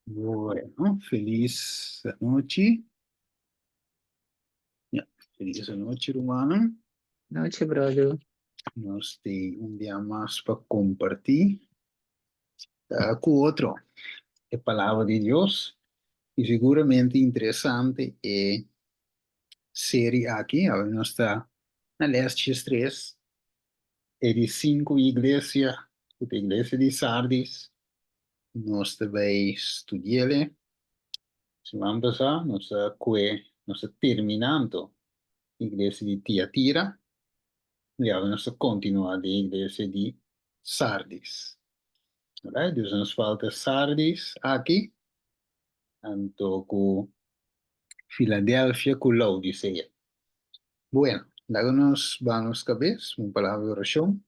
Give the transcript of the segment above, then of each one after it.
Bueno, felis anochi. Ja, felis anochi, rumannan. Nochi, brother. Nos tin un dia mas pa kompartí ku otro e Palabra di Dios. I siguramente interesante e serie aki. Awe nos ta na les 13, e di sinku iglesia, ku ta iglesia di Sardis. Nos ta bai studi'el. Siman pasá nos a kue, nos a terminá anto iglesia di Tiatira i awe nos ta kontinuá den iglesia di Sardis. Alright, dus nos falta Sardis aki, anto ku Filadelfia ku Laodisea. Bueno, laga nos baha nos kabes, un palabra di orashon.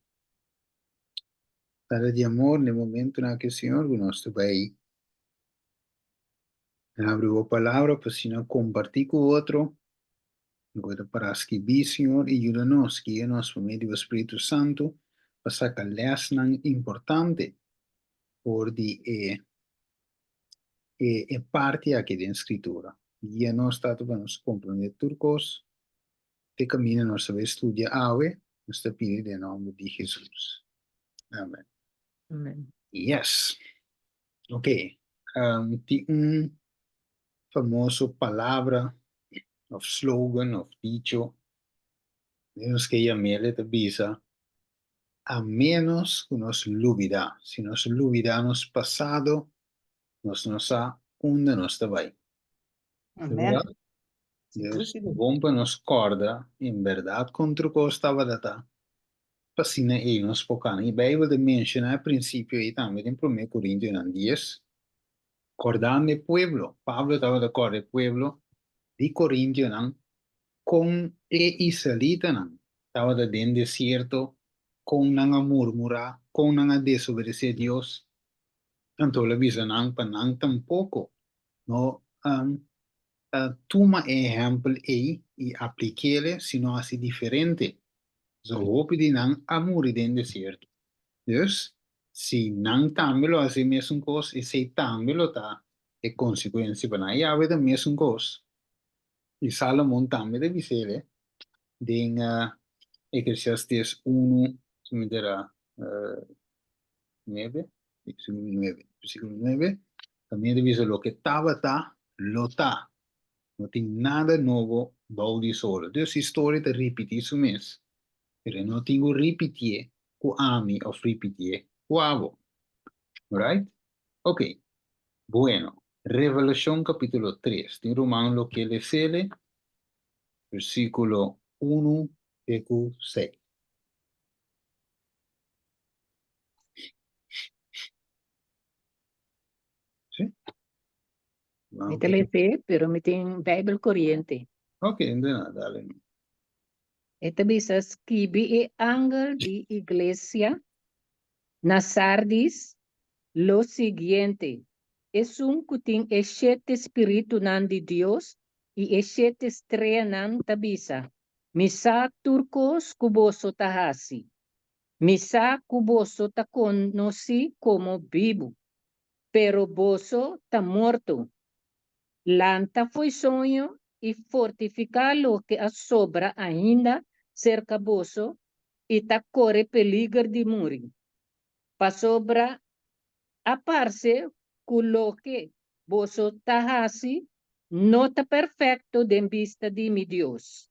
Tata di amor, na e momentonan aki, Señor, ku nos ta bai habri bo palabra pa asina kompartí ku otro. Bo ta para skibí, Señor, i yuda nos, guia nos pa medio di bo Spiritu Santu pa saka lèsnan importante for di e e e parti aki den Skritura. Guia nos, Tata, pa nos komprendé tur kos. Te kaminda nos ta bai studia awe, nos ta pidi den nòmber di Hesus. Amen. Amen. Yes. Ok. Tin un famoso palabra of slogan of dicho, nos ke yam'el, e ta bisa, A menos ku nos lubidá. Si nos lubidá nos pasado, nos no sa unda nos ta bai. Amen. Dios ta bon pa nos kòrda en bèrdat kon tur kos tabata ta, pa asina ei nos por kana. I Beibel ta menshoná e prinsipio ei tambe den Promé Korintionan dies, kòrdando e pueblo. Pablo tabata kòrda e pueblo di Korintionan kon e israelitanan tabata den desierto, kon nan a murmurá, kon nan a desobedesé Dios. Anto el a bisa nan pa nan tampoko no tuma e ehèmpel ei i aplik'é, sino hasi diferente. Pasobra hopi di nan a muri den desierto. Dus, si nan tambe lo hasi e mesun kos, esei tambe lo ta e konsekuensia pa nan. Yahweh ta mesun kos. I Salomon tambe ta bis'é den Eklesiastes unu, si mi ta era nuebe, nuebe, versíkulo nuebe, también ta bisa loke tabata, lo ta. No tin nada nobo bou di solo. Dus historia ta ripití su mes, pero e no tin ku ripitié ku ami òf ripitié ku abo. Alright? Ok. Bueno, Revelashon kapítulo tres. Tin ruman lo ke les'ele, versíkulo unu te ku seis. Sí? Mi ta lese, pero mi tin Bijbel Corriente. Ok, de dale. E ta bisa, skibi e angel di iglesia na Sardis lo siguiente, Esun ku tin e shete spiritunan di Dios i e shete streanan ta bisa, Mi sa tur kos ku boso ta hasi. Mi sa ku boso ta konosí komo bibu, pero boso ta morto. Lanta fo'i soño i fortifiká loke a sobra ainda serka boso i ta kore peliger di muri. Pasobra a parse ku loke boso ta hasi no ta perfekto den bista di mi Dios.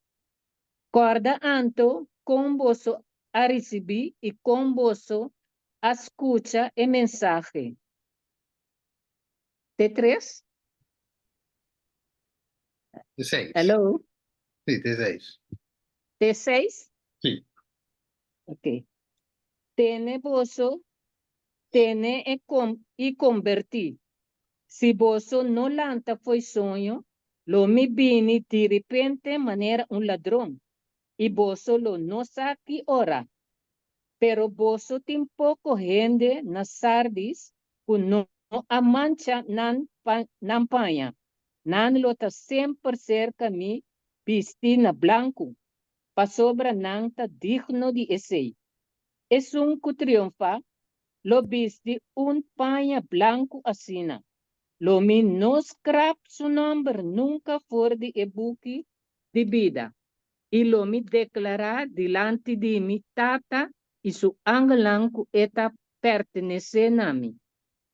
Kòrda anto kon boso a risibí i kon boso a skucha e mensahe. Te tres? Te seis. Hello? Sí, te seis. Te seis? Sí. Ok. Tene boso, tene e kom i kombertí. Si boso no lanta fo'i soño, lo mi bini diripente manera un ladron, i boso lo no sa ki ora. Pero boso tin poko hende na Sardis ku no a mancha nan nan paña. Nan lo ta semper serka mi bistí na blanku, pasobra nan ta digno di esei. Esun ku triunfá lo bisti un paña blanku asina. Lo mi no skrap su nòmber nunka for di e buki di bida, i lo mi deklará dilanti di mi Tata i su angelnan ku e ta pertenesé na mi.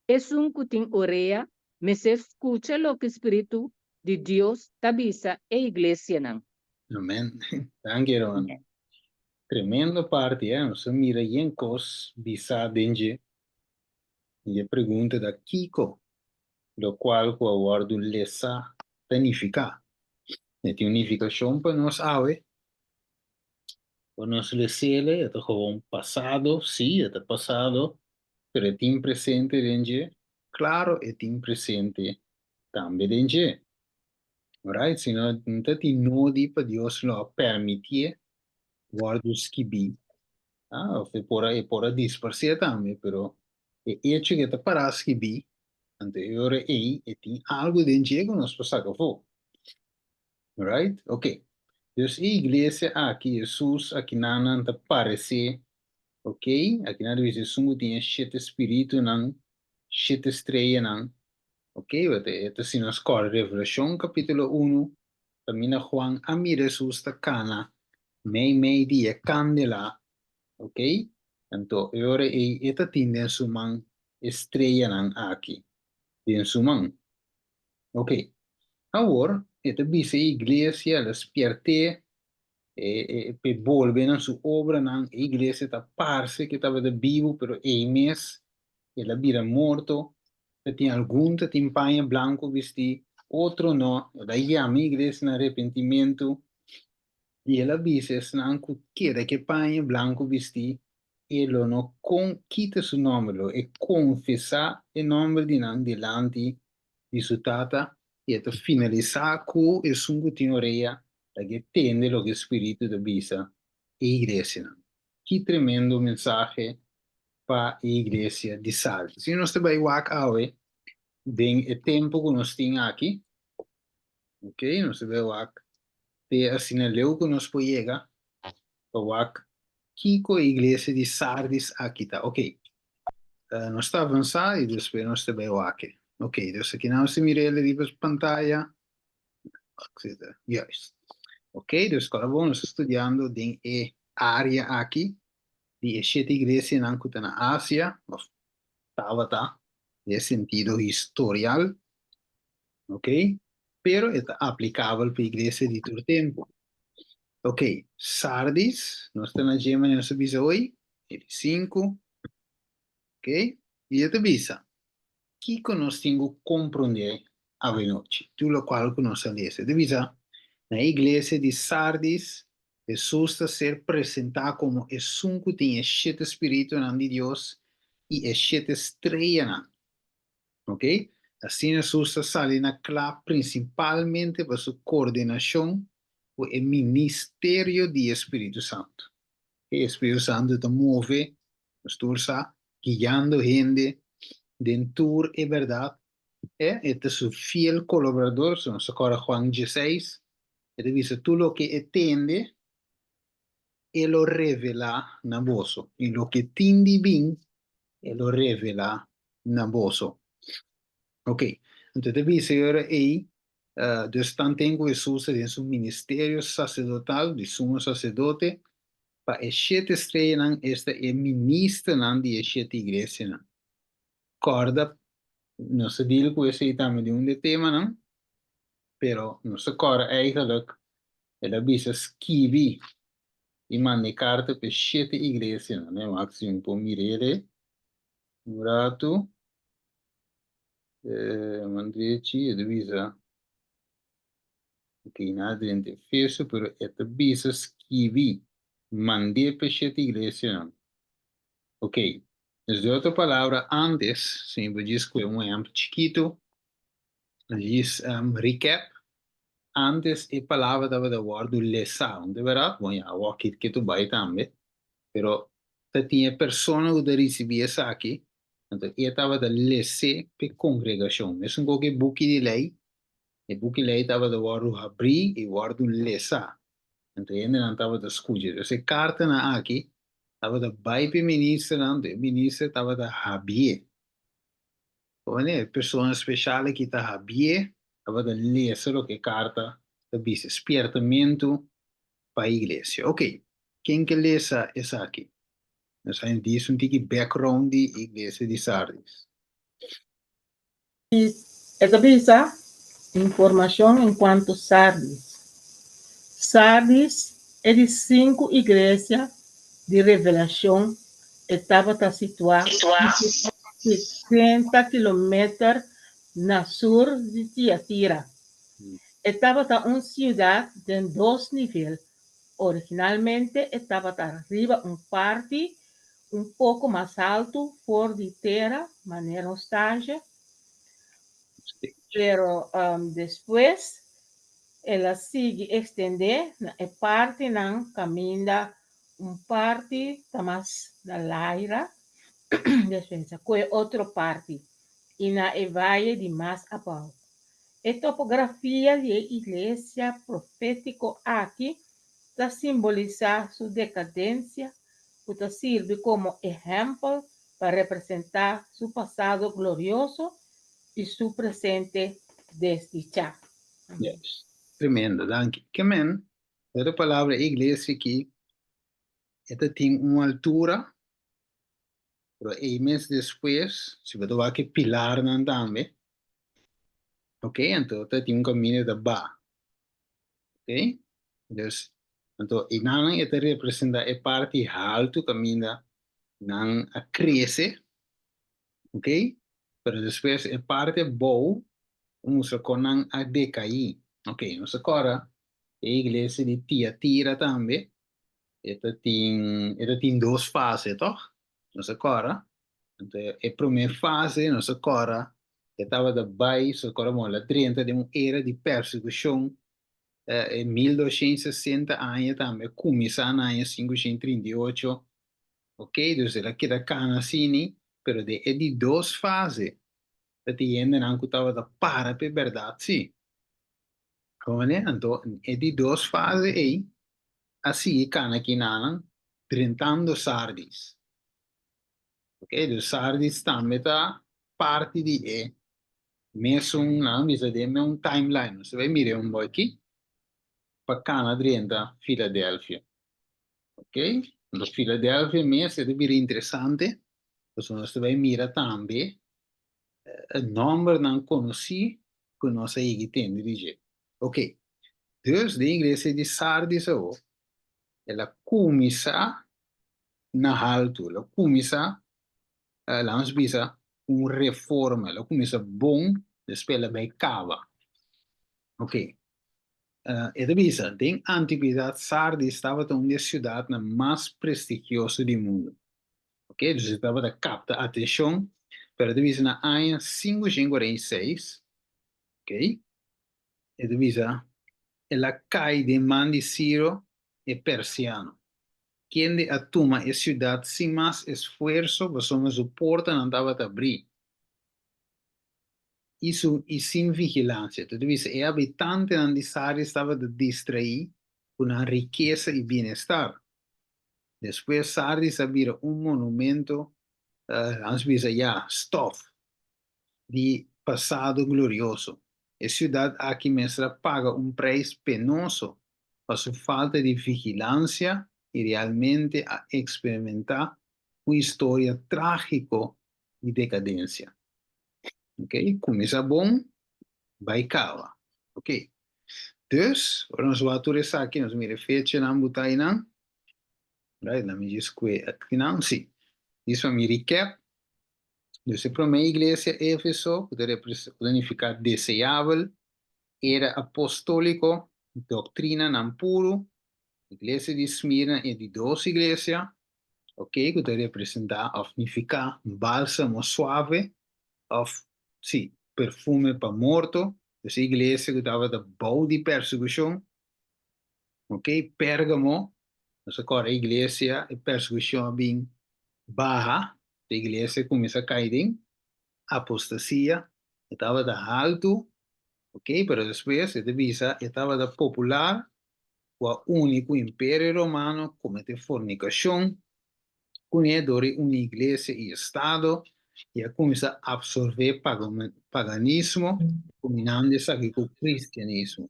Esun ku tin orea mester skucha loke spiritu di Dios ta bisa e iglesianan. Amen. Danki hermano. Tremendo parti eh. Nos a mira yen kos bisá den dje. I e pregunta ta kiko lokual ku a wòrdu lesá ta nifiká? E tin un nifikashon pa nos awe? Ora nos les'el e ta gewoon pasado, sí, e ta pasado, pero e tin presente den dje? Klaro e tin presente tambe den dje. Alright, si no, no ta tin nodi pa Dios lo a permitié wòrdu skibí. Ah, of e por a, e por a disparsé tambe, pero e echo ku e ta pará skibí, anto e ora ei e tin algu den dje ku nos por saka afó. Right? Ok. Dus e iglesia aki, Hesus akinanan ta paresé, ok, akinan ta bisa esun ku tin e shete spiritunan, shete streanan, ok, wet e ta si nos kòrda Revelashon kapítulo unu, kaminda Juan a mira Hesus ta kana meimei di e kandela, ok, anto e ora ei e ta tin den su man e streanan aki den su man. Ok, awor e ta bisa e iglesia, el a spièrt'é e p'e bolbe na su obranan. E iglesia ta parse ku e tabata bibu, pero ei mes el a bira morto. Ta tin algun ta tin paña blanku bistí, otro no. El a yama e iglesia na arepentimentu i el a bisa esnan ku keda ku e paña blanku bistí, e lo no kita su nòmber, lo e konfesá e nòmber di nan dilanti di su Tata, i e ta finalisá ku esun ku tin orea ta ke tende loke e Spiritu ta bisa e iglesianan. Ki tremendo mensahe pa e iglesia di Sardis! Si nos ta bai wak awe den e tempu ku nos tin aki, ok, nos ta bai wak te asina leu ku nos por yega pa wak kiko e iglesia di Sardis aki ta. Ok, nos ta avansá i despues nos ta bai wak e. Ok, dus aki nan nos ta mira el riba pantaya. Juist. Ok, dus kòrda bon, nos ta studiando den e área aki di e shete iglesianan ku ta na Asia, òf tabata, den e sentido historial. Ok, pero e ta aplikabel pa iglesia di tur tempu. Ok, Sardis, nos ta na dje manera nos a bisa hoy, e di sinku. Ok, i e ta bisa, kiko nos tin ku komprondé awenochi? Tur lokual ku nos a lesa. E ta bisa, na e iglesia di Sardis, Hesus ta ser presentá komo esun ku tin e shete spiritunan di Dios i e shete streanan. Ok? Asina Hesus ta sali na kla prinsipalmente pa su koordinashon ku e ministerio di e Spiritu Santu. E Spiritu Santu ta move, nos tur sa, guiando hende den tur e bèrdat. E e ta su fiel kolaborador, si nos ta kòrda Juan dieseis, e ta bisa tur loke e tende, e lo revelá na boso, i loke tin di bin, e lo revelá na boso. Ok, anto ta bisa e ora ei, dus tanten ku Hesus ta den su ministerio saserdotal di sumo saserdote, pa e shete streanan, esta e ministernan di e shete iglesianan. Kòrda, nos a deal ku esei tambe den un di e temanan, pero nos ta kòrda eigenlijk el a bisa skibi i manda e karta pa e shete iglesianan. Ne wak si mi por mir'é un ratu. Man drechi e ta bisa ok na drenta Efeso pero e ta bisa skibi mand'é pa e shete iglesianan. Ok, dus di otro palabra antes si mi por djis kohe un ehèmpel chikitu. Djis recap, antes e palabra tabata wòrdu lesá, no ta bèrdat? Bon ya, awor ki ke tu bai tambe, pero ta tin e persona ku ta risibí esaki, anto e tabata les'é p'e kongregashon. Mesun ku e buki di lei, e buki lei tabata wòrdu habrí i wòrdu lesá, anto e hendenan tabata skucha. Dus e kartanan aki tabata bai p'e ministernan, anto e minister tabata habié. Komo e persona speshal aki ta habié, tabata lesa loke e karta ta bisa, spiertamentu pa e iglesia. Ok, ken ke lesa esaki? Nos a djis un tiki background di iglesia di Sardis. E ta bisa, Informashon enkuanto Sardis. Sardis e di sinku iglesia di Revelashon e tabata situá 70 kilometer na sur di Tiatira. E tabata un siudat den dos nivel. Originalmente e tabata riba un parti un poko mas haltu for di tera, manera un stage, pero despues el a sigui ekstendé na e partinan kaminda un parti ta mas na laira, despensa, ku e otro parti i na e vaye di mas abou. E topografia di e iglesia profétiko aki ta simbolisá su dekadensia ku ta sirbi komo ehèmpel pa representá su pasado glorioso i su presente desdichá. Yes. Tremendo, danki. Ke men, e palabra iglesia aki, e ta tin un altura, pero ei mes despues, si bo ta wak e pilarnan tambe, ok, anto ta tin un kaminda ta ba. Ok, dus, anto enanan e ta representa e parti haltu kaminda nan a krese, ok, pero despues e parti abou ta mustra kon nan a dekaí. Ok, nos a kòrda e iglesia di Tiatira tambe, e ta tin, e ta tin dos fase, tòg? Nos a kòrda. Anto e promé fase nos a kòrda e tabata bai, nos a kòrda bon, el a drenta den un era di persekushon, e 1260 aña tambe a kuminsá na aña 538, ok, dus el a keda kana asini, pero den e di dos fase ta tin hendenan ku tabata para pa e bèrdat sí. Komprendé? Anto e di dos fase ei a sigui kana kinanan drentando Sardis. Ok, dus Sardis tambe ta parti di e mesun, nan bisa den un timeline. Nos ta bai mira un boki pa kana drenta Philadelphia. Ok, anto Philadelphia mes e ta bira interesante, pasobra nos ta bai mira tambe e nombernan konosí ku nos a yegi tende di dje. Ok, dus den iglesia di Sardis awor, el a kuminsá na haltu, el a kuminsá, laga nos bisa, un reforma, el a kuminsá bon, despues el a bai kaba. Ok, e ta bisa, den antiguidat Sardis tabata un di e siudatnan mas prestigioso di mundu. Ok, dus e tabata kapta atenshon, pero e ta bisa na aña 546, ok, e ta bisa, el a kai den man di Siro e persiano, kende a tuma e siudat sin mas esfuerso pasobra su portanan tabata abrí i su i sin vigilansia. Ta bisa e habitantenan di Sardis tabata distraí ku nan rikesa i bienestar. Despues Sardis a bira un monumento, nos bisa ya, stof di pasado glorioso. E siudat aki mester a paga un preis penoso pa su falta di vigilansia i realmente a eksperimentá un historia trágiko di dekadensia. Ok, kuminsá bon, bai kaba. Ok, dus, ora nos wak tur esaki, nos mira e fechanan butá einan. Right, laat mi djis kue akinan, sí. Dis pa mi recap. Dus e promé iglesia, Efeso, ku ta ku ta nifiká deseabel, era apostóliko, doktrinanan puru. Iglesia di Smirna e di dos iglesia, ok, ku ta representá òf nifiká bálsamo suave òf, sí, perfume pa morto. Dus e iglesia ku tabata bou di persekushon, ok, Pérgamo, nos a kòrda e iglesia, e persekushon a bin baha, e iglesia kuminsá kai den apostasia, e tabata haltu, ok, pero despues e ta bisa e tabata popular ku a uni ku Imperio Romano, kometé fornikashon kuné dor di uni iglesia i estado. I a kuminsá apsorbé paganismo, kombinando esaki ku kristianismo.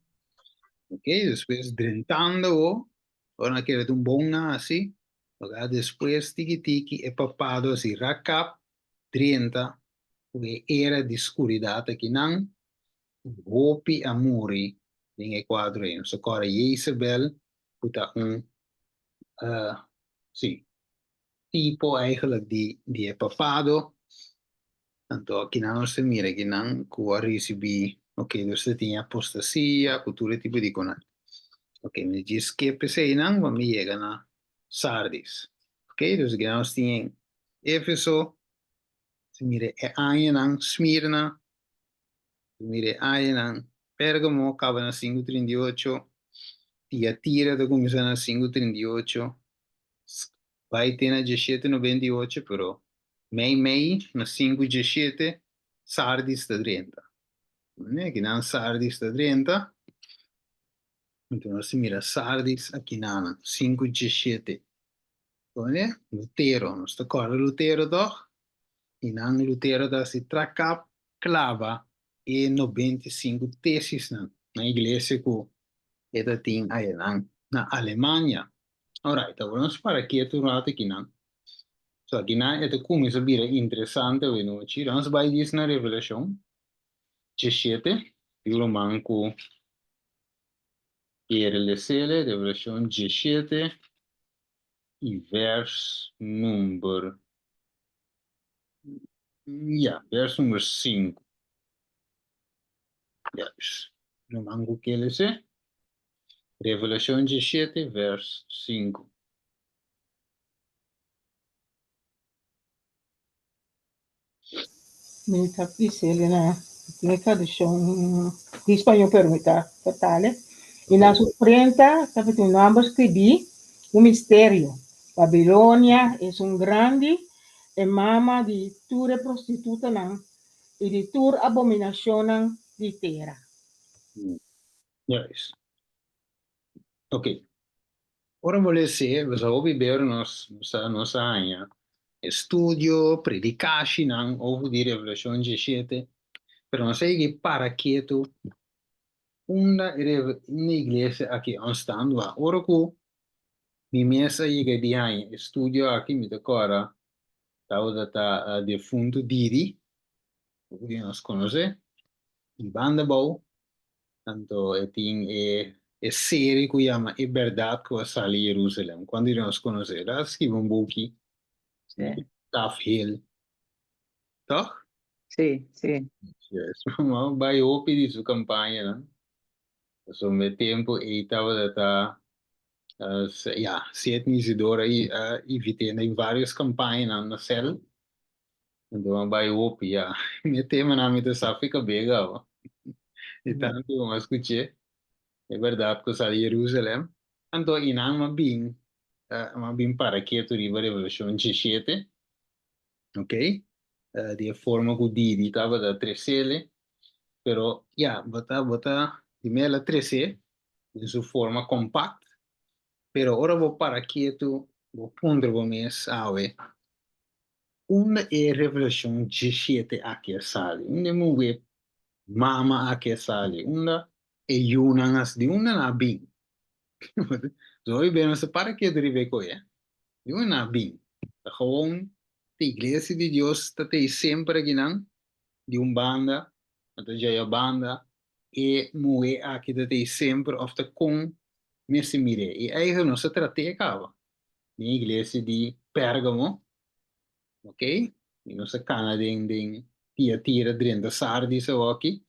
Ok, despues drentando bo, ora nan kere ta un bon nasi, loke despues tiki tiki e papado hasi rakap drenta ku e era di skuridat akinan, hopi a muri den e kuadro ei. Nos ta kòrda Jezebel ku ta un, sí, tipo eigenlijk di di e papado. Anto akinan nos ta mira akinan ku a risibí, ok, dus ta tin apostasia ku tur e tipo di konan. Ok, mi djis skip eseinan pa mi yega na Sardis. Ok, dus akinan nos tin Efeso, nos ta mira e añanan Smirna, nos ta mira e añanan Pergamo kaba na 538, Tiatira ta kuminsá na 538, Bai te na dieshete 98, pero mei mei na sinku 17 Sardis ta drenta. Mane akinan Sardis ta drenta. Anto nos ta mira Sardis akinanan, sinku 17. Mane Lutero, nos ta kòrda Lutero tòg? I nan Lutero ta hasi trakap klaba e 95 tesisnan na iglesia ku e ta tin ayanan na Alemania. Alright, awor nos para ketu un rato akinan. So akinan e ta kuminsá bira interesante awe nochi. Nos bai djis na Revelashon 17, di ruman ku kere lesele, Revelashon 17 i vers number, ya, vers number sinku. Juist. Ruman ku ke lese. Revelashon 17 vers 5. Mi ta bis'el na tin e traduccion di spañol pero mi ta tratale. I na su frenta tabatin un nomber scribí, un misterio, Babilonia esun grandi, e mama di tur e prostitutanan i di tur abominacionnan di tera. Juist. Ok. Ora bo lese, bo sa hopi ber nos nos a nos a haña estudio, predikashinan over di Revelashon 17, pero nos a yega para ketu unda e unda e iglesia aki ontstaan wa. Ora ku mi mes a yega di haña estudio aki, mi ta kòrda tabata ta defuntu Didi, hopi di nos konosé, di banda bou. Anto e tin e e seri ku yama E Bèrdat ku a sali Jerusalem. Kuantu di nos konosé? El a skibi un buki, Sí. Taf Hill, tòg? Sí, sí. Yes. Mama bai hopi di su kampañanan. Pasobra e tempu ei tabata ta ya, Sidney Isidore a invit'é na vários kampañanan na sèl. Anto a bai hopi ya. Mi e temanan mi ta sa fi kab'é gaba. Di tantu ku mi a skuch'é. E bèrdat ku sa di Jerusalèm. Anto i nan a bin, a bin para ketu riba Revelashon 17, ok, di e forma ku Didi tabata tres'ele. Pero ya, bo ta, bo ta, di mi el a tres'é den su forma kompakt. Pero ora bo para ketu, bo puntra bo mes awe, Unda e Revelashon 17 aki a sali? Unda e muhé mama aki a sali? Unda e yunan a di unda nan a bin? So hopi bes nos ta para ketu riba e koe, eh? Di unda nan a bin? Ta gewoon ta iglesia di Dios ta tei semper akinan di un banda, anto djaya banda e muhé aki ta tei semper òf ta kon mester mir'é? I eigen nos a trat'é kaba. Den iglesia di Pérgamo, ok, i nos a kana den den Tiatira drenta Sardis awoki,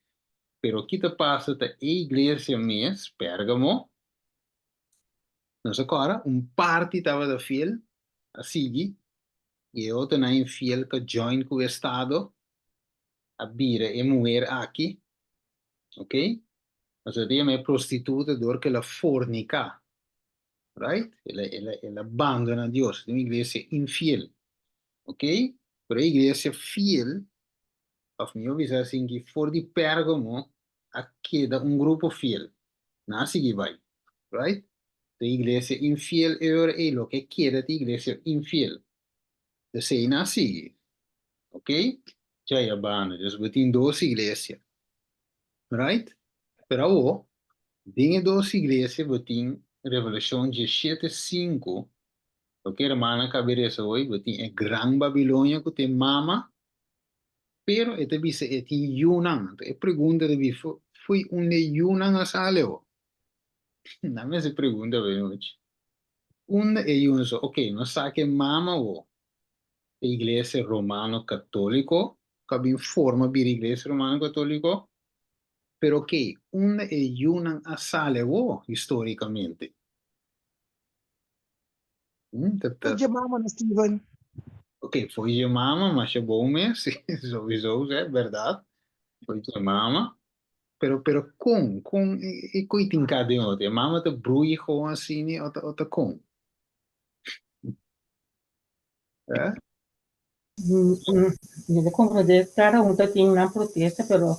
pero ki ta pasa ta e iglesia mes, Pérgamo, nos a kòrda, un parti tabata fiel, a sigui, i e otronan infiel ku a join ku estado, a bira e muher aki, ok, pasobra ta yama e prostituta dor ku el a forniká. Right? El a, el a, el a bandona Dios. Un iglesia infiel. Ok? Pero e iglesia fiel, of mihó bisa asin ki for di Pérgamo a keda un grupo fiel. Nan a sigui bai. Right? E iglesia infiel e ora ei loke keda ta iglesia infiel. Esei nan a sigui. Ok? Djayabanda. Dus bo tin dos iglesia. Right? Pero awo, den e dos iglesia bo tin Revelashon 17, 5. Loke hermana kabe resa hoy, bo tin e gran Babilonia ku ta e mama, pero e ta bisa e tin yunan. Anto e pregunta ta bi, fo'i unda e yunan a sali awo? Nan mester pregunta awe nochi. Unda e yunan sa? Ok, nos sa ku e mama awo, e Iglesia Romano Katóliko, ku a bin forma bira Iglesia Romano Katóliko, pero ok, unda e yunan a sali awo histórikamente? Foi dje mama no Steven. Ok, foi dje mama, masha bon mes, sowieso, e berdad. Foi dje mama. Pero, pero kon, kon e koi tin ka den otro? E mama ta brui gewoon asina o ta kon? Eh? Mi ta comprende cada un ta tin nan protesta, pero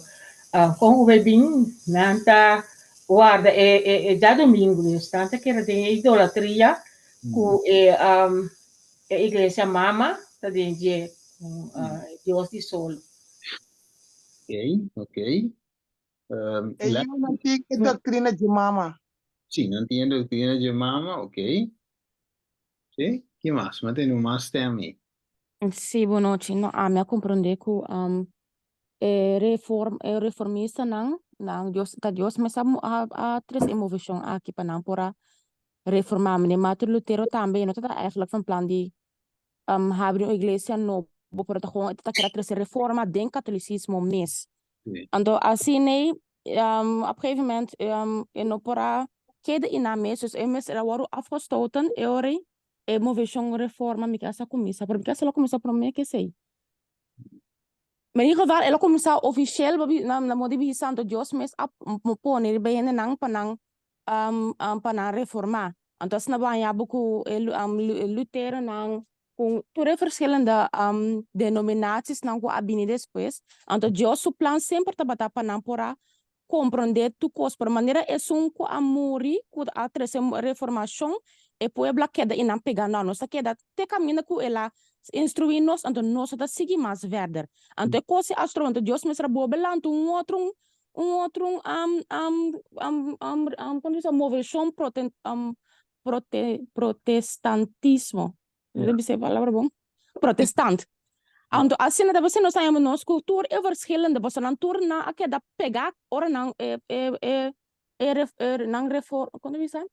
con cu bay bin nan ta warda e e e djadomingo dus nan ta keda den e idolatria cu e e iglesia mama ta den dje cu dios di sol. Okay, okay. E yu nan tin e doctrina dje mama. Si, nan tin e doctrina dje mama, okay. Si, ki mas? Mi a tende un mas stem ei. Si, bon nochi. No, ami a comprende cu e reform, e reformistanan, nan Dios, ta Dios mes a, a, a trece e movecion aki pa nan por a reforma. Meneer Martin Lutero tambe, e no tabata eigenlijk van plan di habri un iglesia nobo, pero ta gewoon e ta kere trece reforma den catolicismo mes. Anto asina ei, op gegeven moment e no por a keda einan mes, dus e mester a wòrdu afgestoten e ora ei e moveshon reforma mi kasa kuminsá, pero mi kasa lo kuminsá promé ke esei. Maar in ieder geval el a kuminsá ofishel na na modo di bisa anto Dios mes a pone riba e hendenan pa nan pa nan reformá. Anto asina bo haña bo ku e luteronan ku tur e verschillende denominatiesnan ku a bini despues. Anto Dios su plan semper tabata pa nan por a komprondé tur kos, pero manera esun ku a muri, ku a trese reformashon, e pueblo a keda i nan pega nan. Nos a keda te kaminda ku el a instruí nos, anto nos no ta sigui mas verder. Anto e kos a stroba, anto Dios mester a bolbe lanta un otro un otro komo se bisa moveshon protestantismo. No ta bisa e palabra bon. Protestant. Anto asina ta bisa nos ta yama nos ku tur e verschillende pasobra nan tur nan a keda pegá ora nan e e e e nan refor kon ta bisa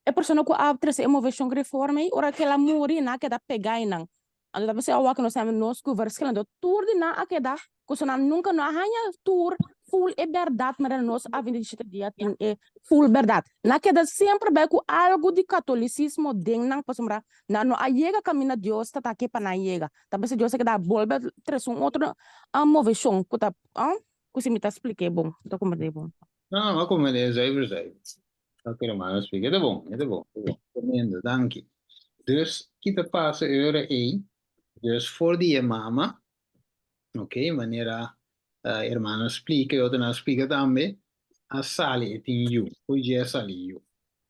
e persona ku a trese e moveshon reforma ei ora kila muri nan a keda pegá einan. Anto ta bisa awor ku nos ta yama nos ku verschillende tur di nan a keda ku so nan nunka no a haña tur full e bèrdat manera nos aventisita dia tin e full bèrdat. Nan a keda semper bai ku algu di katolisismo den nan pasobra Nan no a yega kaminda Dios ta ta ke pa nan yega. Ta p'esei Dios a keda bolbe trese un otro moveshon ku ta, ku si mi ta splik'é bon, mi ta komprendé bon. No, no, a komprendé zuiver zuiver. Loke hermano a splika, e ta bon, e ta bon, e ta bon. Tremendo, danki. Dus, ki ta pasa e ora ei? Dus for di e mama, ok, manera hermano a splika i otronan a splika tambe, a sali e tin yu, fo'i dje a sali yu.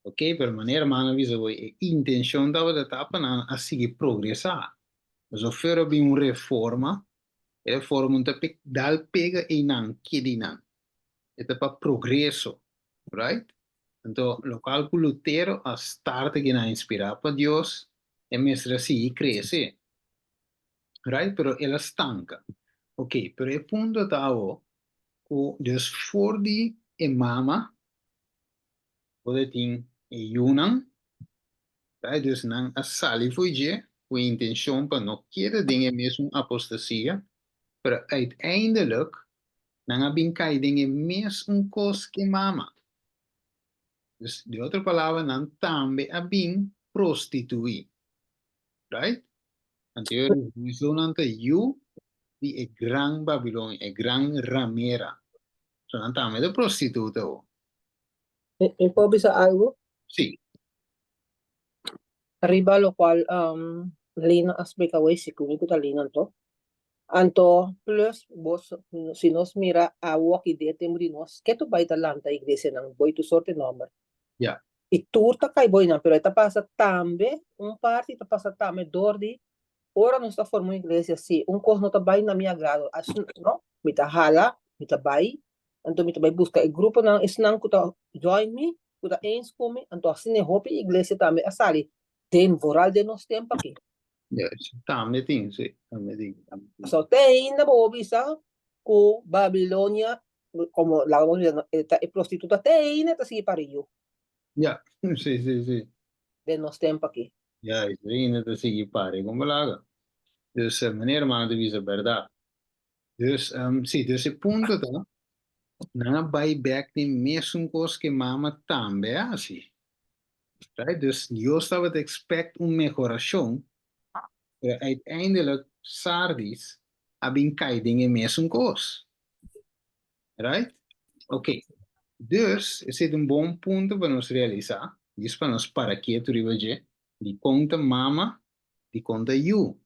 Ok, pero manera hermano a bisa bo, e intencion tabata ta pa nan a sigui progresa. Pasobra fuera a bin un reforma, e reforma no ta pa dal pega einan, keda einan. E ta pa progreso, right? Anto, locual cu Lutero a start aki nan inspira pa Dios, e mester a sigui crece. Right? Pero el a stanca. Ok, pero e punto ta awo cu dus for di e mama bo ta tin e yunan, right? Dus nan a sali fo'i dje cu e intencion pa no keda den e mesun apostasia, pero uiteindelijk nan a bin cay den e mesun cos cu e mama. Dus, di otro palabra, nan tambe a bin prostitui. Right? Anto e religionan ta yu di e gran Babilonia, e gran ramera. So nan tambe ta prostituta awo. Mi por bisa algu? Sí. Riba lokual Lina a splika awor, si ku mi ku ta Lina anto. Anto plus bo si nos mira awo aki den e tempu di nos, ke tur bai ta lanta iglesianan boi tur sorte nòmber. Ya. I tur ta kai boi nan, pero e ta pasa tambe, un parti ta pasa tambe dor di. Ora nos ta forma un iglesia si un kos no ta bai na mi agrado, asina no, mi ta hala, mi ta bai, anto mi ta bai buska e gruponan, esnan ku ta join mi, ku ta eens ku mi, anto asina e hopi iglesia tambe a sali den, vooral den nos tempu aki. Juist, tambe tin, si, tambe tin, tambe tin. So te ainda bo por bisa ku Babilonia, komo laga nos bisa, e ta e prostituta te ainda ta sigui pari yu. Ja, si, si, si. Den nos tempu aki. Ja, e ainda ta sigui pari kon bo laga. Dus, meneer hermano ta bisa bèrdat. Dus, si, dus e punto ta, nan a bai bèk den mesun kos ku e mama tambe a hasi. Right? Dus Dios tabata expect un mehorashon, pero uiteindelijk Sardis a bin kai den e mesun kos. Right? Ok. Dus, esei ta un bon punto pa nos realisá, djis pa nos para ketu riba dje, dikon ta mama, dikon ta yu.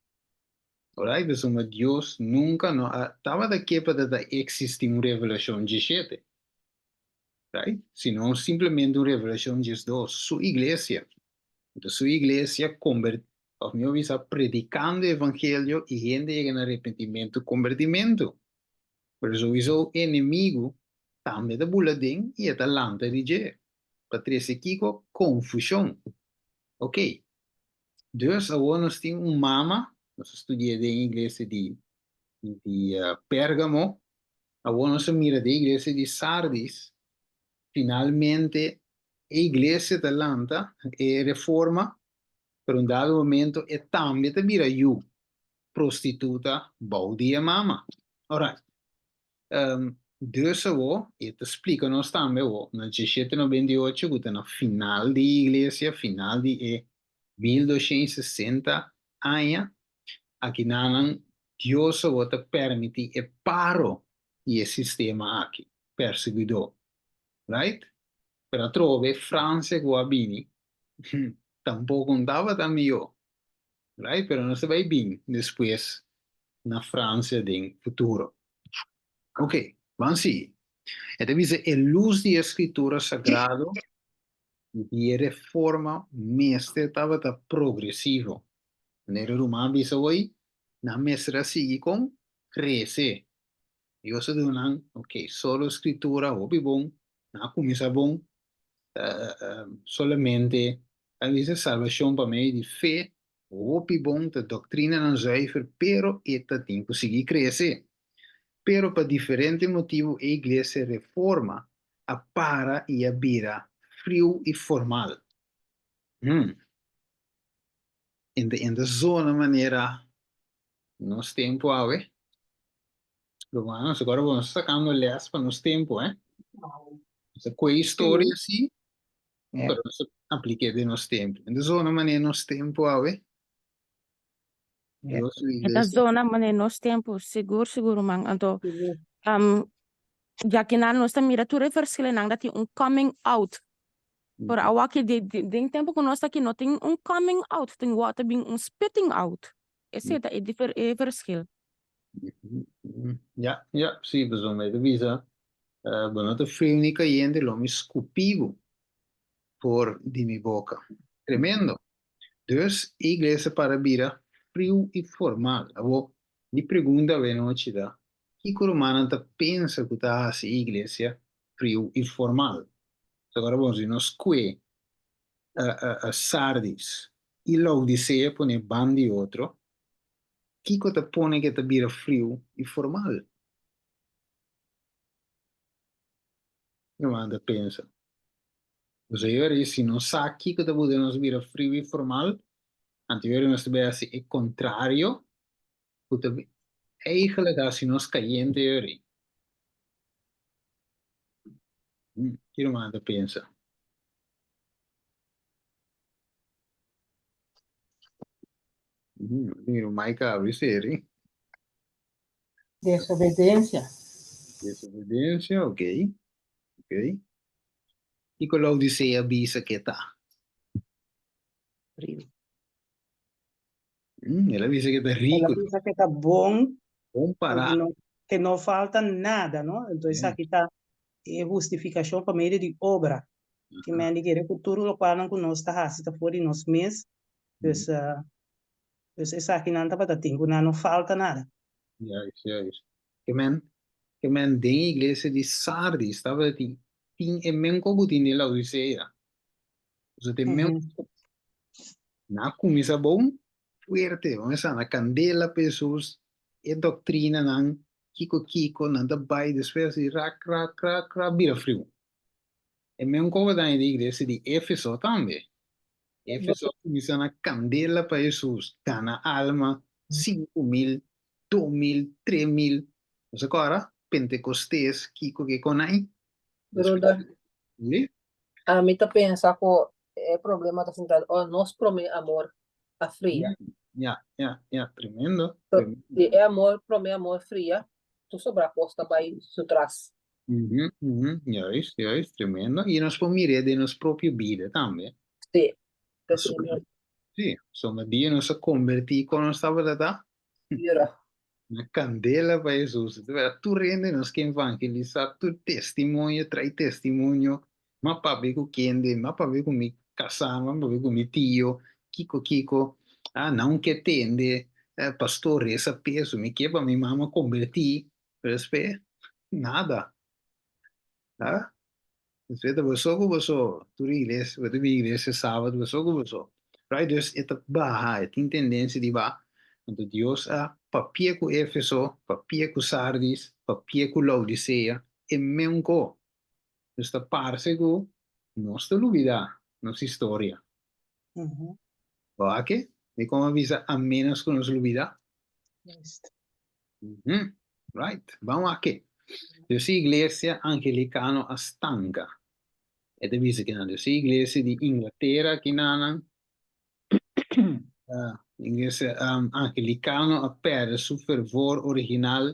Alright? Pasobra Dios nunka no a tabata ke pa ta ta eksistí un revelashon djeshete. Right? Sino simplemente un revelashon djesdos, su iglesia. Entonces su iglesia kombertí, òf mihó bisa, predikando e evangelio i hende yega na arepentimentu, kombertimentu. Pero souiso enemigu tambe ta bula den i e ta lanta di dje pa trese kiko? Konfushon. Ok. Dus awor nos tin un mama, nos a studia den iglesia di di Pergamo, awor nos a mira den iglesia di Sardis, finalmente e iglesia ta lanta, e reforma, pero un dado momento e tambe ta bira yu. prostituta bou di e mama. Alright. Um, dus awo, e ta splika nos tambe awo, na 1798, ku ta na final di iglesia, final di e 1260 aña, akinanan Dios awo ta permití e paro di e sistema aki, persiguidó. Right? Pero atrobe Fransia ku a bini, tampoko no tabata mihó. Right? Pero nos ta bai bin despues na Francia den futuro. Ok, ban sigui. E ta bisa e lus di e Scritura Sagrado di e reforma mester tabata progresivo. Manera ruman a bisa hoy, nan mester a sigui con crece. Dios a duna nan, ok, solo Scritura, hopi bon, nan a cuminsa bon, solamente a bisa salvacion pa medio di fe, hopi bon, ta doctrinanan zuiver, pero e ta tin cu sigui crece. Pero pa diferente motibu e Iglesia Reforma a para y a bira friu y formal. Hmm. Enta enta zona manera nos tempo awe. Rumannan, nos awor nos sacando les pa nos tempo, eh. Nos a koe historia sí, pero nos a apliké den nos tempo. Enta zona manera nos tempo awe. Dios su E ta iglesia. zona manera nos tempo, sigur, sigur, ruman. Anto, um, ya ki nan nos ta mira tur e verschillennan dat tin un coming out. Pero awaki di, di, den tempo ku nos ta aki no tin un coming out, tin wou ta bin un spitting out. Esei ta e difer, e verschil. Ja, ja, sí, pasobra mi ta bisa, bo no ta friu ni kayente, lo mi skupi bo for di mi boka. Tremendo! Dus, e iglesia para bira friu i formal. Awor, mi pregunta awe nochi ta, kiko rumannan ta pensa ku ta hasi e iglesia friu i formal? Awor bon, si nos kue Sardis i Laodisea pone ban di otro, Kiko ta pone ke ta bira friu i formal? Ruman ta pensa. Nos a yora i si nos sa kiko ta buda nos bira friu i formal, anto yora nos ta bai hasi e kontrario ku ta eigenlijk hasi nos kayente yora. Ki ruman ta pensa? Mira, Mike abri seri. Desobedensia. Desobedensia, ok. Ok. Kiko Laodicea bisa ke ta? Rico. Mm, el a bisa ke ta rico. El a bisa ke ta bon. Bon pará. Ke no, ke no falta nada, no? Entonces Yeah. aki ta e hustifikashon pa medio di obra. Ki men di kere ku tur lokualnan ku nos ta hasi ta for di nos mes. Dus, Dus esakinan tabata tin ku nan no falta nada. Juist, juist. Ke men, ke men den iglesia di Sardis tabata tin, tin e men ku tin den Laodicea. So te men na kuminsá bon fuerte, bo mester na kandela pa Hesus, e doktrinanan, kiko kiko, nan ta bai despues di rak rak rak rak bira friu. E men ku tabata den iglesia di Efeso tambe. Efeso a kuminsá na kandela pa Hesus, gana alma, 5000, 2000, 3000. Bo sa kòrda? Pentekostes, kiko ke konai. Broeder, ami ta pensa ku e problema ta sinta ora nos promé amor a fria. Ya, ya, ya, tremendo. Si e amor, promé amor fria, tur sobrá kos ta bai su tras. Juist, juist, tremendo. I nos por mir'é den nos propio bida tambe. Sí, tremendo. Sí, pasobra dia nos a kombertí kon nos tabata ta? Bira. Na kandela pa Hesus. Tur hende nos ke evangelisá, tur testimonio, trai testimonio. M'a papia ku kende, m'a papia ku mi kasá, m'a papia ku mi tio, kiko kiko. Ah, nan ke tende, pastor resa peso, mi ke pa mi mama kombertí, pero despues nada. Ah, despues ta boso ku boso, tur iglesia, bo ta bin iglesia sábado, boso ku boso. Right, dus e ta baha, e tin tendensia di baha. Anto Dios a papia ku Efeso, papia ku Sardis, papia ku Laodisea, e meun ko. Dus ta parse ku nos ta lubidá nos historia. Bo a ke? Dikon a bisa a ménos ku nos lubidá? Right, ban wak ke. Dus e iglesia angelikano a stanka. E ta bisa kinan. Dus e iglesia di Inglatera kinanan, iglesia angelikano a pèrdè su fervor original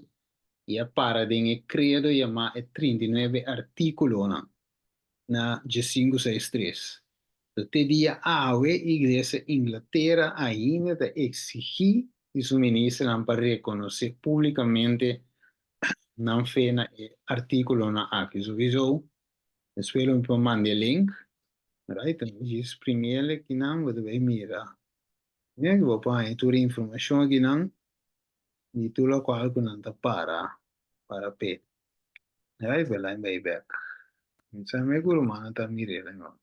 i a para den e kredo yamá e 39 artíkulonan. na diesinku seis tres. Pero te dia awe Iglesia Inglatera ainda ta exigí di su ministernan pa reconoce publicamente nan fe na e articulonan aki. Sowieso, despues lo mi por manda e link, right? Mi djis primiel akinan, bo ta bay mira. Mira ki bo por haña tur e informacion akinan di tur locual cu nan ta para, para p'e. Ay, Belén bay bek. Mi sa me ku rumannan ta mir'é no.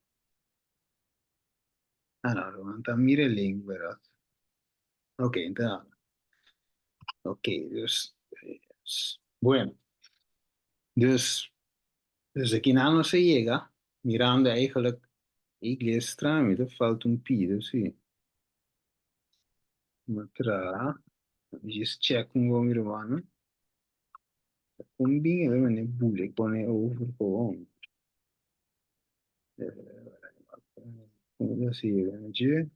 Ah no, rumannan ta mira e link, pero. Ok, enta. Ok, dus. Bueno. Dus, dus aki nan nos a yega, mirando eigenlijk iglesia straño, mi ta falta un pida, si. Mi a traha, just check un bon mi rumannan. Un bin e mane bule pone over gewoon. Como así, dje.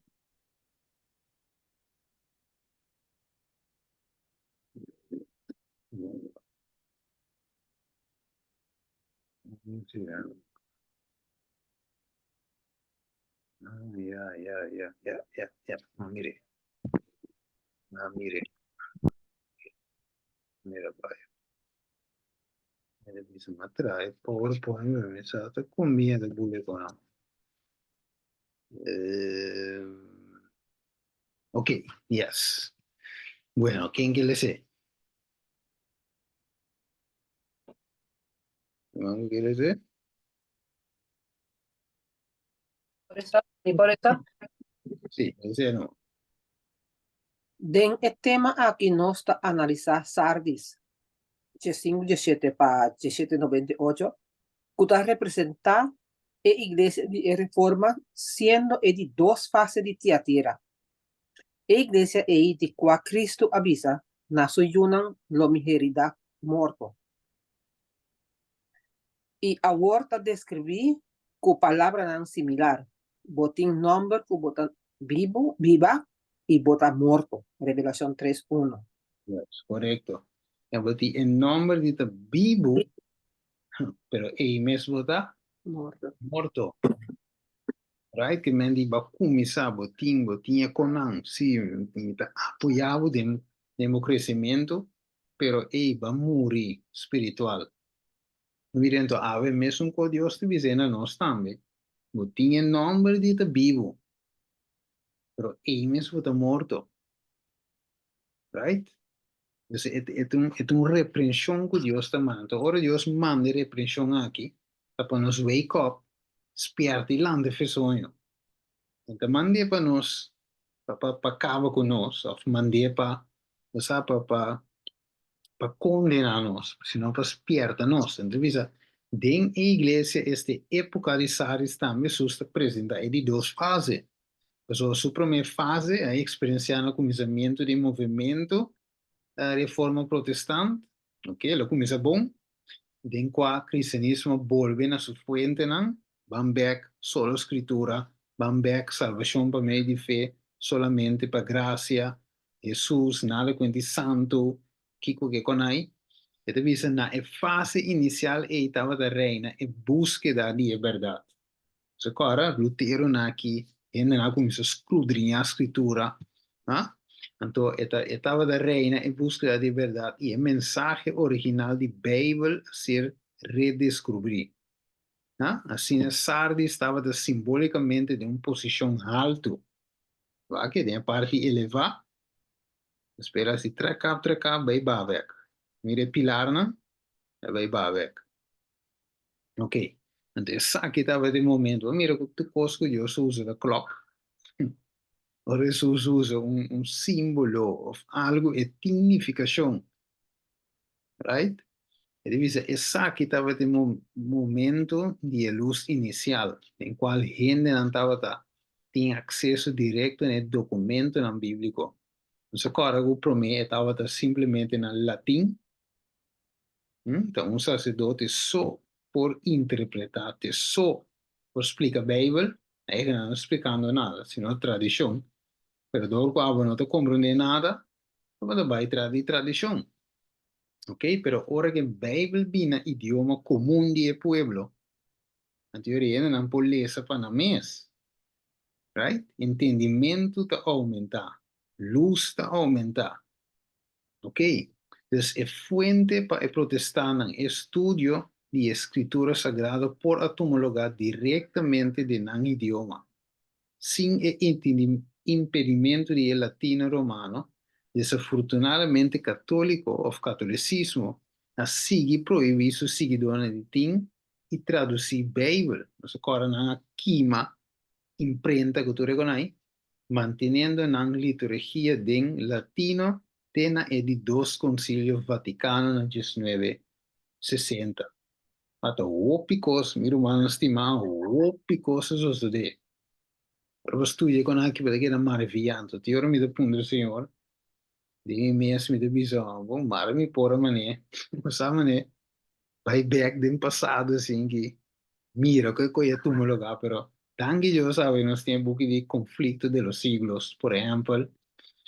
Ah, ya, ya, ya, ya, ya, ya. No, mire. No, mire. Mira bai. Mira bisa ma trae PowerPoint pero mi sa ta con miedo bule con nan. Eh, ok, yes. Bueno, ken ke lese? Ken ke lese? Por esa, mi por esa. Sí, ese no. Den e tema aki nos ta analisá Sardis, diesinku diesshete pa diesshete nobenta i ocho, ku ta representá e iglesia di e Reforma siendo e di dos fase di Tiatira. E iglesia ei di kua Kristu a bisa, Na su yunan lo mi heridá morto. I awor ta deskribí ku palabranan similar, Bo tin nòmber ku bo ta bibu, biba, i bo ta morto, Revelashon tres unu. Yes, korekto. E bo tin e nòmber di ta bibu, pero ei mes bo ta Morto. morto. Right? Ke men di bo a kuminsá, bo tin, bo tin e konan, sí, mi ta apoyá bo den, den bo kresementu, pero ei bo a muri spiritual. Mira ento awe mesun ku Dios ta bis'é na nos tambe, Bo tin e nòmber di ta bibu, pero ei mes bo ta morto. Right? Dus e e ta un e ta un reprenshon ku Dios ta manda. Anto ora Dios manda e reprenshon aki, ta pa nos wake up, spièrta i lanta e soño. E ta mand'é pa nos pa pa pa kaba ku nos òf mand'é pa bo sa pa pa pa kondená nos, sino pa spièrta nos. Anto bisa den e iglesia este époka di Sardis tambe Hesus ta presentá e di dos fase. Pasobra su promé fase a eksperensiá na kuminsamentu di e movementu Reforma Protestant, oke, lo kuminsá bon, den kua kristianismo a bolbe na su fuentenan, ban bèk solo Skritura, ban bèk salbashon pa medio di fe, solamente pa grasia, Hesus, nada kuenti santu, kiko ke konai. E ta bisa na e fase inisial ei tabata reina e búskeda di e bèrdat. So kòrda, Luteronan aki, hendenan a kuminsá skrudriñá Skritura, ha? Anto e ta e tabata reina e búskeda di bèrdat i e mensahe original di Beibel a ser redeskubrí. Ha? Asina Sardis tabata simbólikamente den un posishon haltu. Wak, den e parti elevá. Spera si trèk kap trèk kap bai babèk. Mira e pilarnan, e bai babèk. Ok, anto esaki tabata e momento. Bo mira ku tur kos ku Dios usa ta klòp. Ora Hesus usa un un símbolo òf algu e tin nifikashon. Right? E ta bisa esaki tabata e momento di e lus inisial den kual hendenan tabata tin akseso direkto na e dokumentonan bíbliko. Nos a kòrda ku promé e tabata simplemente na latin. Ta un saserdote so por interpretá, te so por splika Beibel. Eigen nan no splikando nada, sino tradishon. Pero dor ku abo no ta komprondé nada, abo ta bai tras di tradishon. Ok, pero ora ku e Beibel bini na idioma komun di e pueblo, anto e hendenan por lesa pa nan mes. Right? Entendimentu ta oumentá, lus ta oumentá. Ok, dus e fuente pa e protestannan e studio di e Scritura Sagrado por a tuma lugá directamente den nan idioma, sin e impedimento di e latino romano. Desafortunadamente católico of catolicismo a sigui prohibí su siguidónan di tin i traducí Bijbel. Nos a kòrda nan a kima imprenta ku tur e konai, manteniendo nan liturgia den latino te na e di dos Konsilio Vatikano na diesnuebe sesenta. A ta hopi kos, mi rumannan stimá, hopi kos a sosodé. Ora bo studia kon aki bo ta keda maraviyá. Anto tin ora mi ta puntra Señor, den mi mes mi ta bisa, Bo mara mi por a manera, bo sa manera bai bek den pasado sin ki mira ke koe a tuma lugar, pero danki Dios awe nos tin e buki di Conflicto de los Siglos, por ehempel,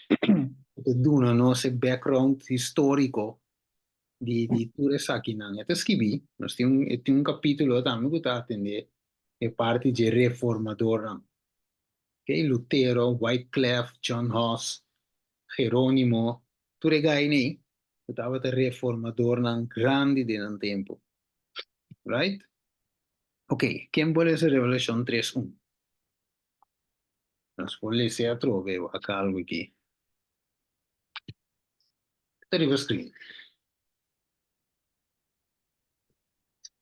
ku ta duna nos e background historico di di tur esakinan. E ta skibi, nos tin un e tin un capitulo tambe ku ta atende e parti dje reformadornan, okay, Lutero, Wyclef, John Huss, Jeronimo, tur e gainan ku tabata reformadornan grandi den nan tempu. Right? Ok, ken por lesa Revelashon tres un? Nos por lesa atrobe wak algu aki. Ta riba screen.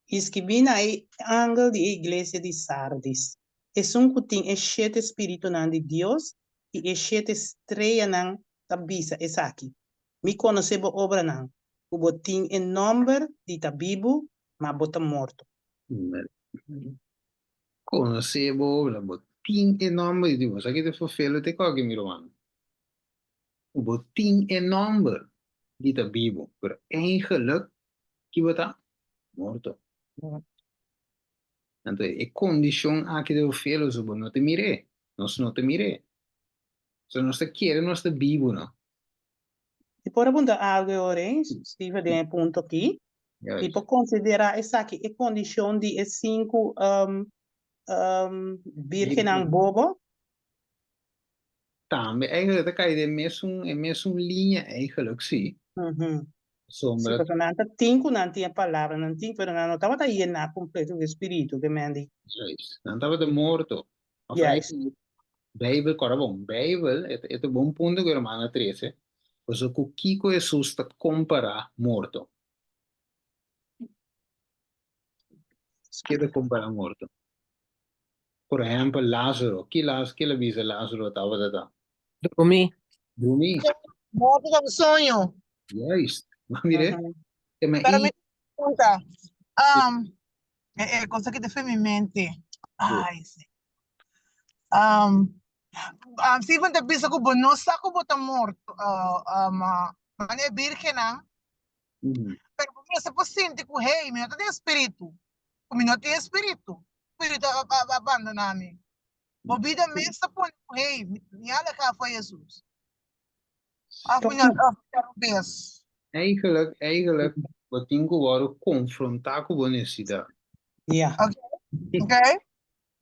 I skibí na e angel di e iglesia di Sardis, Esun ku tin e shete spiritunan di Dios i e shete streanan ta bisa esaki, Mi konosé bo obranan, ku bo tin e nòmber di ta bibu, ma bo ta morto. Konosé bo obra, bo tin e nòmber di bibu. Sa ki ta fulfillo te koke, mi ruman? Ku bo tin e nòmber di ta bibu, pero eigenlik ki bo ta? Morto. Anto e kondishon aki ta fulfillo, so bo no ta mir'é, nos no ta mir'é. So nos ta kere nos ta bibu, no? Mi por a puntra algu e ora ei, Steven, den e punto aki. Mi por konsiderá esaki e kondishon di e sinku bírgennan bobo? Tambe eigenlijk ta kai den mesun e mesun liña eigenlijk, sí. Sí, pasobra nan ta tin ku nan tin e palabra, nan tin, pero nan no tabata yená kompleto ku e spiritu, ke men di. Juist. Nan tabata morto. Of eigenlijk, Bijbel, kòrda bon, Bijbel, e ta bon punto ku e hermano a trese. Pasobra ku kiko Hesus ta kompará morto? Ke ta kompará morto? Por ehèmpel, Lázaro. Ki Lázaro, ki el a bisa Lázaro tabata ta? Drumí. Drumí. Morto ta un soño. Juist. Bo mir'é? Pero mi pregunta, um, e, e cosa que te fue mi mente. Ay, sí. Um, um, Steven te bisa ku bo no sa ku bo ta morto, uh, um, uh, mane virgennan, pero bo mester por sinti ku, hey, mi no ta den spiritu, ku mi no tin spiritu, spiritu a, a, a abandoná mi. Bo bida mes ta pone ku, hey, mi, mi a alehá for Jesus. Of mi no, of mi ta robes. Eigenlijk, eigenlijk, bo tin ku wòrdu konfrontá ku bo nesesidat. Ja. Okay, okay.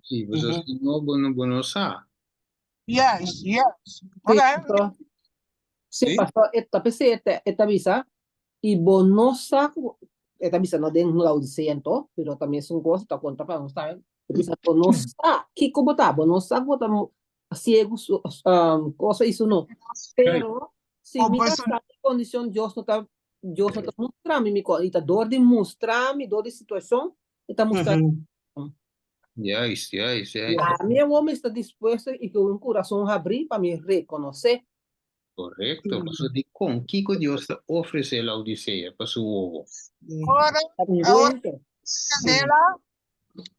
Sí, pasobra si no, bo no, bo no sa. Yes, yes. Sí, Okay. pastor. Sí, Sí. pastor, e ta p'esei e ta, e ta bisa, i bo no sa ku, e ta bisa no den Laodicea anto, pero ta mesun kos, ta konta pa nos tambe, e bisa bo no sa kiko bo ta, bo no sa ku bo ta siegu su, kosa i su no. Pero, si O mi bo ta su sa mi kondishon, Dios no ta, Dios no ta mustra mi mi ko, i ta dor di mustra mi, dor di situashon, e ta mustra Juist, juist, juist. Ami awor mi sta dispuesto i ku un kurason habrí pa mi rekonosé. Korekto. Pasobra dikon? Kiko Dios ta ofresé Laodisea pa su wowo? Ora, ora Ungüento. kandela,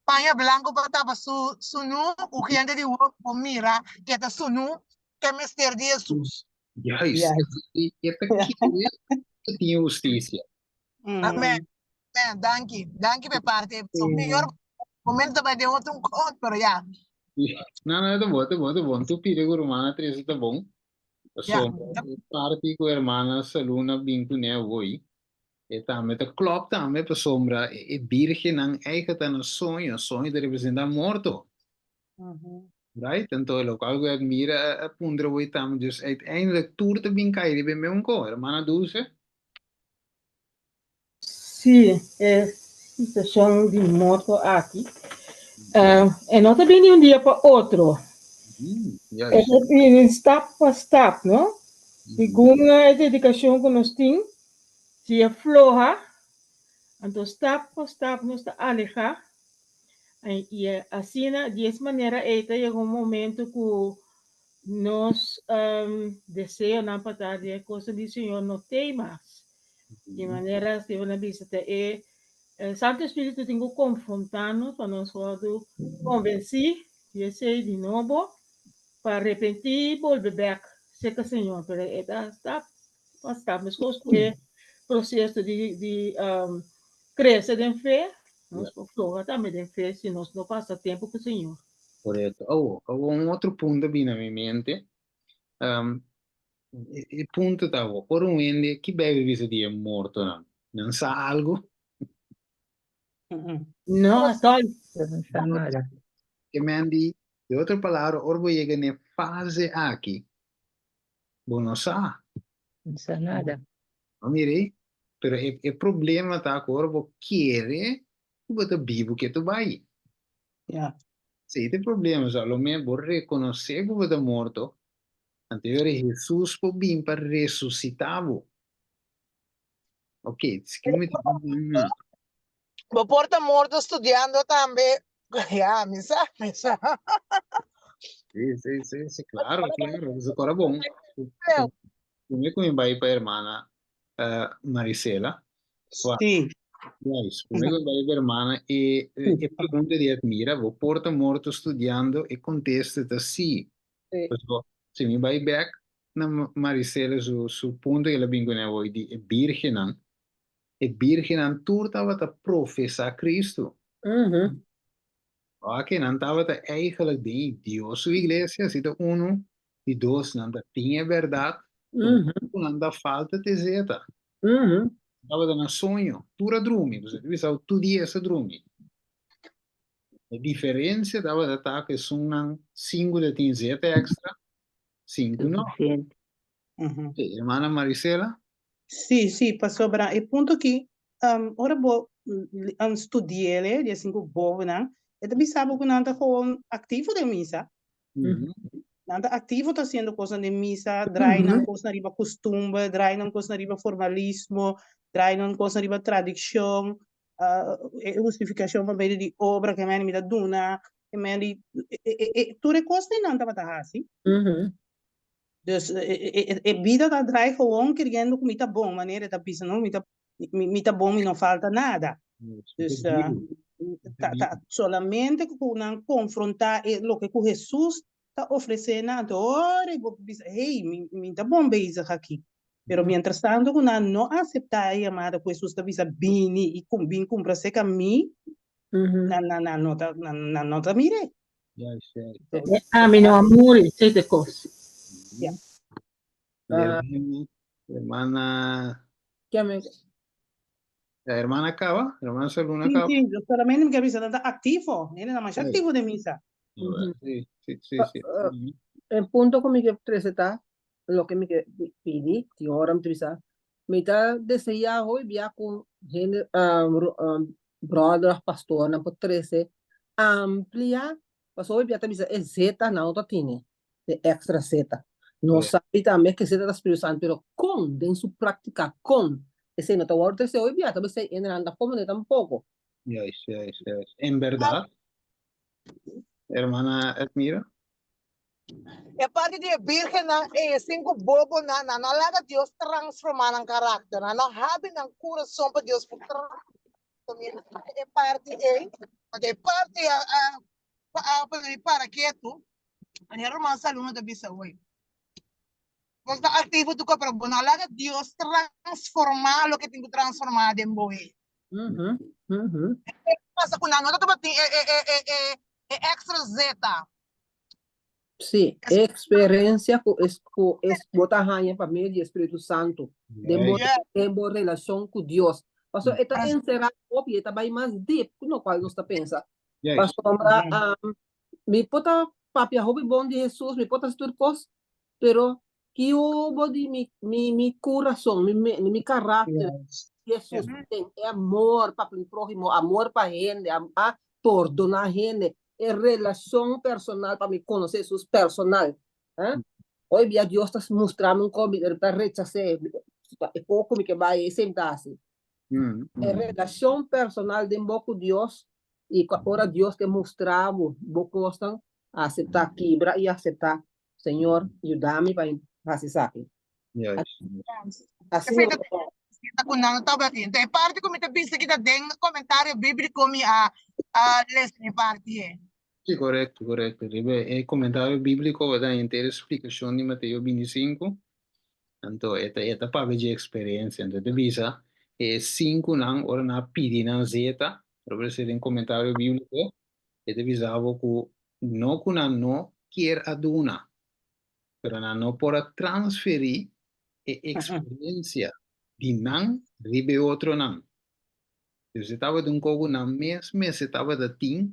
paña blanku pa tapa su sunú, ku hende di wowo por mira ke ta sunú ke mester di Hesus. Juist. I e ta kere ku tin hustisia. Amen. Amen. Danki. Danki pa e parti. So, mihor momento ta bai den otro kont, pero ya. No, no, ta bon, ta bon, ta bon. Tu pide ku rumana Teresa ta bon. Ya. Pasobra e parti ku hermana Saluna bin kuné awoi, e tambe ta klòp tambe pasobra e birgennan eigen ta na soño. Soño ta representá morto. Right? Anto lokual ku Edmira a puntra awoi tambe. Dus uiteindelijk tur ta bin kai riba e meun ko. Hermana Dulce? Sí, e situacion di morto aki. Uh, e no ta bini un dia pa otro. Mm, E ta bini stap pa stap, no? Segun e dedicacion ku nos tin, si e floha, anto stap pa stap nos ta aleha. I asina, di es manera ei ta yega un momento ku nos deseonan pa ta den e kosnan di Señor no tei mas. Di manera Steven a bisa ta e Santu Spiritu tin ku konfrontá nos pa nos wòrdu konvensí di esei di nobo pa arepentí i bolbe bèk serka Señor. Pero e ta stap pa stap meskos ku e proseso di di krese den fe, nos por floha tambe den fe si nos no pasa tempu ku Señor. Korekto. Awo, awo un otro punto a bini na mi mente. E punto ta awo, ora un hende, ki Bijbel bisa di e mortonan? Nan sa algu? No, atòl. Nan sa nada. Ke men di, di otro palabra, ora bo yega na e fase aki, bo no sa. No sa nada. Bo mira ei? Pero e e problema ta ku ora bo kere ku bo ta bibu ke tu bai. Ja. Esei ta e problema. So, alo mes bo rekonosé ku bo ta morto, anto e ora Hesus por bin pa resusitá bo. Ok, si mi ta na. Bo por ta morto studiando tambe. Ja, mi sa, mi sa. Sí, sí, sí, sí, claro, claro. Eso cora bon. Promé ku mi bai pa hermana uh, Marisela. Sí. Juist, promé ku mi bai pa hermana, e, e pregunta di Admira, bo por ta morto studiando? E kontesta ta sí. Sí. Pasobra si mi bai bek na Marisela su, su punto ku el a bin kuné awor di e bírgennan, e bírgennan tur tabata profesá Cristo. Mhm. Oke, nan tabata eigenlijk den e Dios su iglesia, si ta uno, di dos, nan ta tin e bèrdat, Mhm. ku nan ta falta te zeta. Mhm. Tabata na soño, tur a drumi, pasobra ta bisa tur dies a drumi. E diferensia tabata ta ku esunnan sinku ta tin zeta extra, sinku no. Suficiente. Mhm. Oke, hermana Marisela? Sí, sí, pasobra e punto aki, um, ora bo um, studi'el, di e sinku bobonan, e ta bisa bo ku nan ta gewoon aktivo den misa. Mhm. Nan ta aktivo ta hasiendo kosnan den misa, draai nan kosnan riba kustumber, draai nan kosnan riba formalismo, draai nan kosnan riba tradikshon, e hustifikashon pa medio di obra ke men mi ta duna, ke men di, tur e kosnan nan tabata hasi. Dus e bida ta draai gewoon keriendo ku mi ta bon, manera e ta bisa no, mi ta mi ta bon, mi no falta nada. Dus ta ta solamente ku nan konfrontá e loke ku Hesus ta ofresé nan, anto ora bo por bisa, hey, mi mi ta bon bezig aki. Pero mientras tanto ku nan no aseptá e yamada ku Hesus ta bisa bini i bin kumpra serka mi, nan nan nan no ta nan nan no ta mir'é. Ami no a muri, esei ta e kos. Ya. Hermana, la hermana caba, hermana Saluna Sí, caba. sí, yo solamente mi quiero bisa nan ta activo, hende nan masha activo den misa. Sí, sí, sí, sí. E punto ku mi ke trese ta, loke mi ke pidi, tin ora mi ta bisa, mi ta deseá hopi bia ku hende, bròder òf pastornan por trese amplia, pasobra hopi bia ta bisa e zeta nan no ta tene, e extra zeta. Nos sabi tambe ku e zeta ta Spiritu Santu, pero kon den su práktika, kon? Esei no ta wòrdu trese hopi bia, ta bisa e hendenan ta komprendé tampoko. Juist, juist, juist. En bèrdat, hermana Edmira? E parti di e bírgennan ei, e sinku bobonan, nan no a laga Dios transformá nan karakter, nan no habri nan kurason pa Dios por transformá e parti ei. Pasobra e parti a a pone mi para ketu, manera ruman Saluno ta bisa hoy. Bo ta aktivo tu pero bo no a laga Dios transformá loke tin ku transformá den bo ei. Pasa ku nan no ta tabatin e e e e e extra zeta. Sí, e eksperensia ku es ku es bo ta haña pa medio di e Spiritu Santu den bo den bo relashon ku Dios. Pasobra e ta enserá hopi, e ta bai mas dip ku lokual nos ta pensa. Pasobra mi por ta papia hopi bon di Hesus, mi por ta hasi tur kos, pero Kiobo di mi mi mi kurason, mi me mi karakter, Jesus ten e amor pa mi próhimo, amor pa hende, a a pordoná hende, e relashon personal pa mi konosé Jesus personal. Eh? Hoy bia Dios ta mustra mi un kos, mi ta rechas'é, e poko mi ke bai, esei mi ta hasi. E relashon personal den bo ku Dios i ora Dios ke mustra bo bo kosnan, aseptá, kibra i aseptá Señor, yuda mi pa mi hasi esaki. Asina Esei ta ku nan tabatin. Enton e parti ku mi ta bisa ki ta den komentario bíbliko mi a lesa e parti ei. Sí, korekto, korekto. Riba e komentario bíbliko bo ta henter e splikashon di Mateo bintisinku. Anto e ta e ta papia dje eksperensia. Anto e ta bisa e sinkunan ora nan a pidi nan zeta, ora bo lesa den komentario bíbliko, E ta bisa bo ku no ku nan no kier a duna, pero nan no por a transferí e eksperensia di nan riba e otronan. Dus e tabata un kos ku nan mes mester tabata tin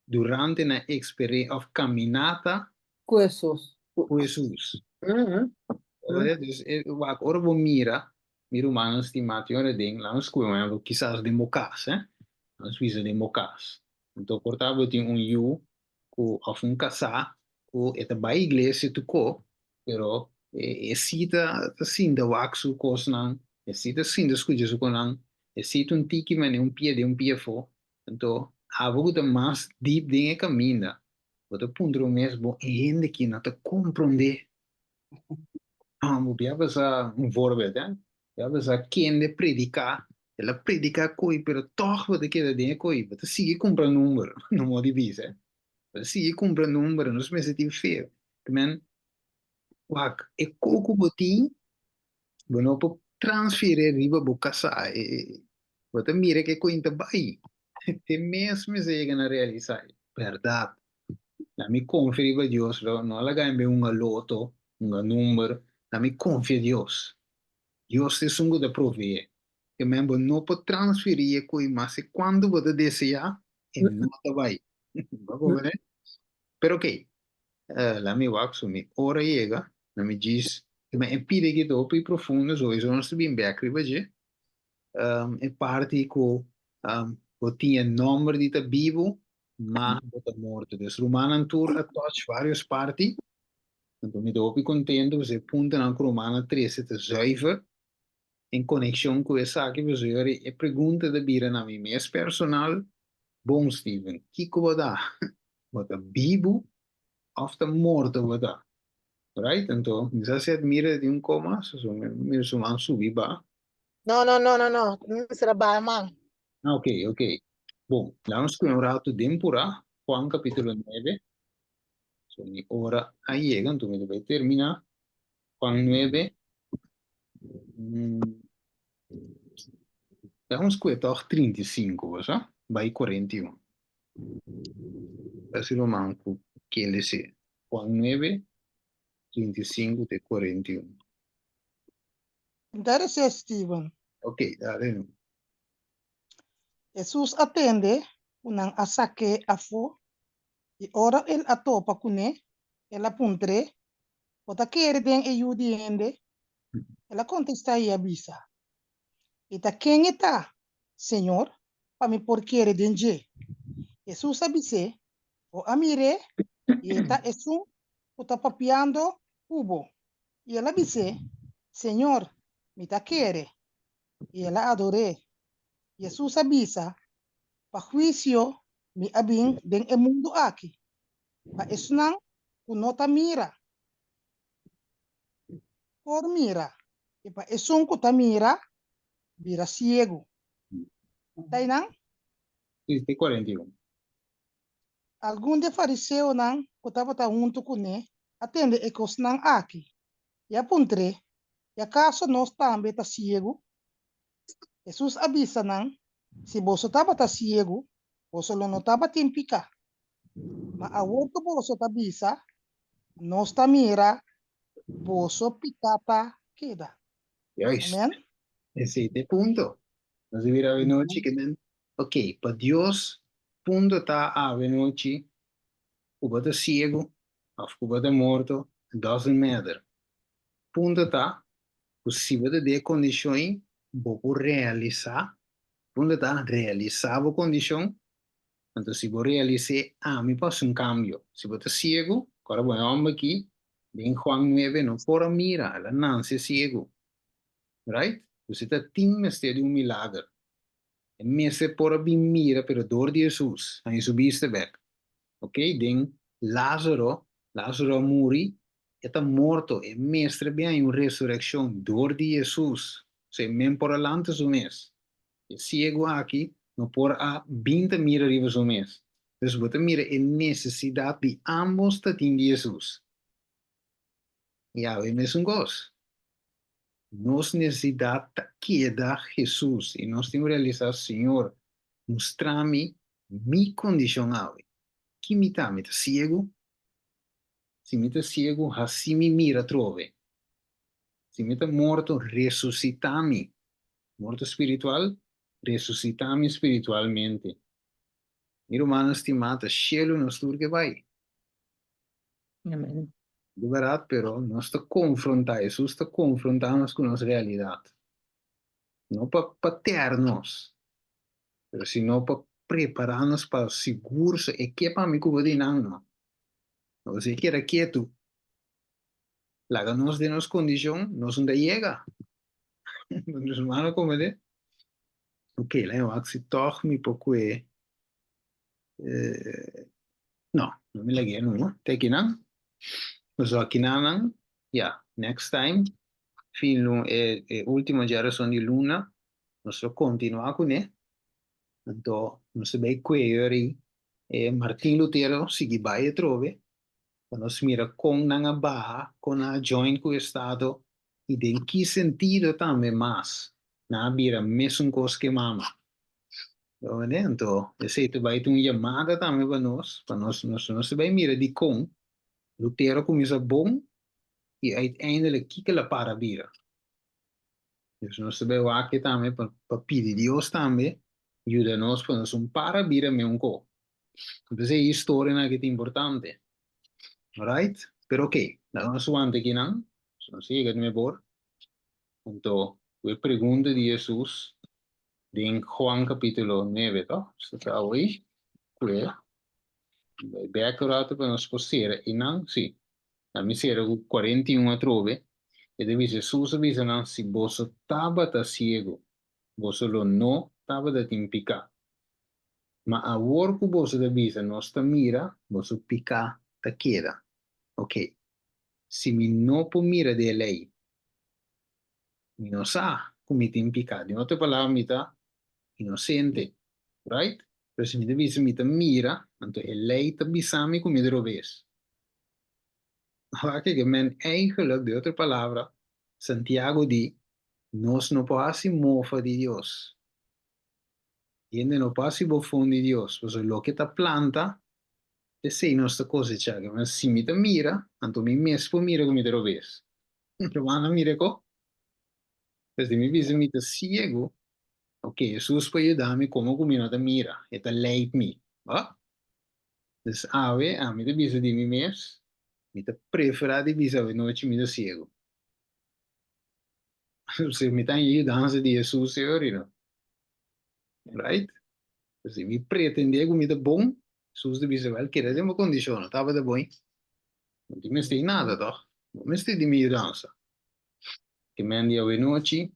durante nan eksperensia òf kaminata Ku Hesus. ku Hesus. Dus wak ora bo mira Mi rumannan stimá, tin ora den laga nos skucha un ehempel, kisas den bo kas, eh, laga nos bisa den bo kas. Anto por ta bo tin un yu ku òf un kasá ku e ta bai iglesia tuko, pero e si ta ta sinta wak su kosnan, e si ta sinta skucha su konan, e si ta un tiki manera un pia den un pia afó. Anto abo ku ta mas dip den e kaminda, bo ta puntra bo mes, bo e hende aki no ta komprondé Bo bia basa un voorbeeld, hè? Bia basa kende prediká, el a prediká koi, pero tòg bo ta keda den e koi, bo ta sigui kumpra number, no modo di bisa, hè? Bo ta sigui kumpra number, nos mester tin fe. Te men, wak, e ko ku bo tin, bo no por transferé riba bo kasá, e, bo ta mira ke koi ta bai. Te mes mester yega na realisá, bèrdat, Na mi konfia riba Dios, lo no a laga mi un loto, un number. Na mi konfia Dios. Dios ta esun ku ta proveé. Ke men bo no por transferí e koi mas e kuantu bo ta deseá, e no ta bai. Bo a komprendé? Pero okey, la mi wak su mi ora yega, na mi djis, ke men e pida aki ta hopi profundo, sowiso nos ta bin bèk riba dje, e parti ku bo tin e nòmber di ta bibu, ma bo ta morto. Dus rumannan tur a touch varios parti. Anto mi ta hopi contento pasobra e puntonan cu Romano a trece ta zuiver en conexion cu esaki pasobra e pregunta ta bira na mi mes personal, Bon Steven, kico bo ta? Bo ta bibu of ta morto bo ta? Right? Anto mi sa si Admira ta tin un coma, so mi mira su man subi ba. No, no, no, no, no. Mi mester a baha man. Ah, ok, ok. Bon, laat nos kue un ratu den purá, Juan capítulo 9. So mi ora a yega, anto mi ta bai terminá. Juan 9. Mm. Laat nos kue tòg 35, bo sa? Bai 41. Kasi ruman ku ke lese. Juan 9, 35 te 41. Nta resé Steven. Ok, dale no. Hesus a tende ku nan a sak'é afó, i ora el a topa kuné, el a puntr'é, Bo ta kere den e Yu di hende? El a kontestá i a bisa, I ta ken e ta, Señor, pa mi por kere den dje? Hesus a bis'é, Bo a mir'é, i e ta esun ku ta papiando ku bo. I el a bis'é, Señor, mi ta kere. I el a ador'é. Hesus a bisa, Pa huisio mi a bin den e mundu aki, pa esnan ku no ta mira por mira, i pa esun ku ta mira bira siegu. Ta einan? Sí, te 41. Algun di e fariseonan ku tabata huntu kuné a tende e kosnan aki i a puntr'é, I akaso nos tambe ta siegu? Hesus a bisa nan, Si boso tabata siegu, boso lo no tabatin piká. Ma awor ku boso ta bisa, Nos ta mira, boso piká ta keda. Juist. Amen. Esei ta e punto. Nos a bira avenochi ke men, ok, pa Dios punto ta avenochi ku bo ta siegu of ku bo ta morto, it doesn't matter. Punto ta ku si bo ta den e kondishon ei, bo por realisá, punto ta realisá bo kondishon, anto si bo realis'é, ami por hasi un kambio. Si bo ta siegu, kòrda bo e hòmber aki den Juan nuebe no por a mira, el a nanse siegu. Right? Pues e ta tin mester di un milager. E mester por a bin mira, pero dor di Hesus, haña su bista bèk. Ok, den Lázaro, Lázaro a muri, e ta morto, e mester bin haña un resurekshon dor di Hesus. So e men por a lanta su mes. E siegu aki no por a bin ta mira riba su mes. Dus bo ta mira e nesesidat di ambos ta tin di Hesus. I awe mesun kos. Nos nesesidat ta keda Hesus i nos tin ku realisá, Señor, mustra mi mi kondishon awe. Ki mi ta? Mi ta siegu? Si mi ta siegu, hasi mi mira atrobe. Si mi ta morto, resusitá mi. Morto spiritual, resusitá mi spiritualmente. Mi rumannan stimá, ta shelu nos tur ke bai. Amen. Di bèrdat, pero nos ta konfrontá, Hesus ta konfrontá nos ku nos realidat. No pa pa tèr nos, pero sino pa prepará nos pa sigur so e ke pa mi ku bo di nan no. No si e keda ketu, laga nos den nos kondishon, nos no ta yega. Nos hermano komprendé? Ok, laga mi wak si tòg mi por kue No, no mi lag'é no. Te akinan. Pasobra akinanan, ya, next time, fin luna, e e ultimo djarason di luna, nos lo kontinuá kuné. Anto nos ta bai kue yori e Martin Lutero sigui bai atrobe pa nos mira kon nan a baha, kon nan a join ku estado i den ki sentido tambe mas nan a bira mesun kos ke mama. Bo mende? Anto esei ta bai ta un yamada tambe pa nos, pa nos nos nos ta bai mira dikon Lutero a kuminsá bon i uiteindelijk kiko el a para bira. Dus nos ta bai wak tambe pa pa pidi Dios tambe yuda nos pa nos un para bira meun ko. Entonces e historianan aki ta importante. Alright? Pero ok, laga nos wanta akinan. So nos a yega di mebor. Anto, ku e pregunta di Hesus den Juan kapítulo 9, to? So ta awor ku e bai bek un ratu pa nos por sera einan, sí. Ami sera ku 41 atrobe, e ta bisa, Hesus a bisa nan, Si boso tabata siegu, boso lo no tabata tin piká. Ma awor ku boso ta bisa, Nos ta mira, boso piká ta keda. Ok, si mi no por mira di e lei, mi no sa ku mi tin piká. Den otro palabra, mi ta inosente, right? Pero si mi ta bisa mi ta mira, anto e lei ta bisa mi ku mi ta robes. Wak ke men eigenlijk, den otro palabra, Santiago di, nos no por hasi mofa di Dios. Hende no por hasi bofon di Dios, pasobra loke ta planta, esei nos ta kosechá. Ke men si mi ta mira, anto mi mes por mira ku mi ta robes. Rumannan mira ko? Pues si mi bisa mi ta siegu, ok, Hesus por yuda mi komo ku mi no ta mira, e ta leit mi. Ba? Dus awe ami ta bisa di mi mes, mi ta preferá di bisa awe nochi mi ta siegu. Si mi ta haña yudansa di Hesus e ora no. Right? Dus si mi pretendé ku mi ta bon, Hesus ta bisa, wèl, keda den bo kondishon, no tabata bon. No tin mester di nada tòg? No mester di mi yudansa. Ke men di awe nochi,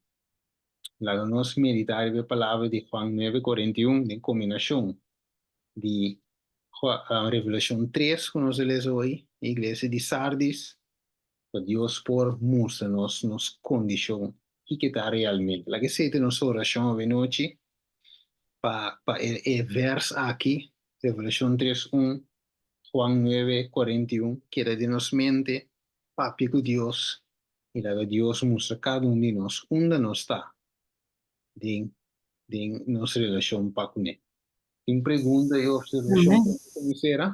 Laga nos meditá riba e palabra di Juan nuebe 41 den kombinashon di Revelashon tres ku nos a lesa hoy, e iglesia di Sardis, pa Dios por mustra nos nos kondishon, kiko ta realmente. Laga esei ta nos orashon awenochi pa pa e e vèrs aki, Revelashon tres un, Juan nuebe 41, keda den nos mente, papia ku Dios i laga Dios mustra kada un di nos unda nos ta den den nos relashon pa kuné. Tin pregunta i opservashon Amén. ku mi sera?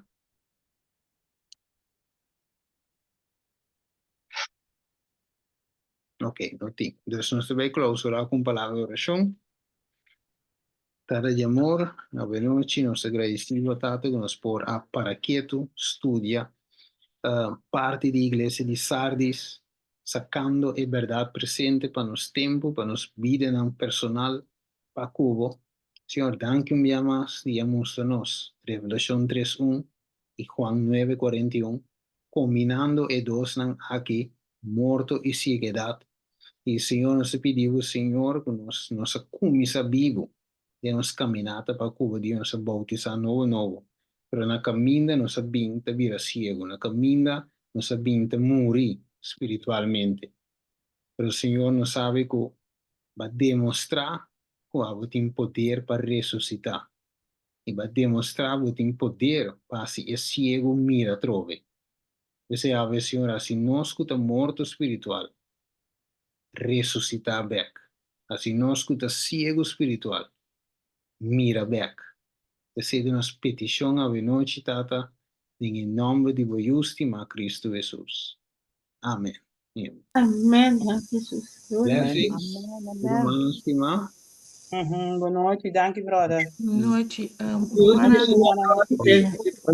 Ok, no tin. Dus nos ta bai klausurá ku un palabra di orashon. Tata di amor, awenochi nos ta gradisí bo, Tata, ku nos por a para ketu, studia parti di iglesia di Sardis, sakando e bèrdat presente pa nos tempu, pa nos bidanan personal, pa ku bo. Señor, danki un bia mas di a mustra nos Revelashon tres un i Juan nuebe 41, kombinando e dosnan aki, morto i sieguedat. I Señor, nos ta pidi bo, Señor, ku nos nos a kuminsá bibu den nos kaminata pa ku bo di nos a boutisá nobo nobo, pero na kaminda nos a bin ta bira siegu, na kaminda nos a bin ta muri spiritualmente. Pero Señor, nos sabi ku bo a demostrá ku abo tin poder pa resusitá, i bo a demostrá bo tin poder pa hasi e siegu mira atrobe. P'esei awe, Señor, hasi nos ku ta morto spiritual resusitá bèk. Hasi nos ku ta siegu spiritual mira bèk. Esei ta nos petishon awenochi, Tata, den e nòmber di bo Yu stimá, Kristu Hesus. Amen. Amen. Amen, danki Jesus. Gloria. Blessings, Amen, amen. rumannan stimá. Mhm, Bon nochi, danki brother. Nochi, Nochi, rumannan. rumannan. Ok.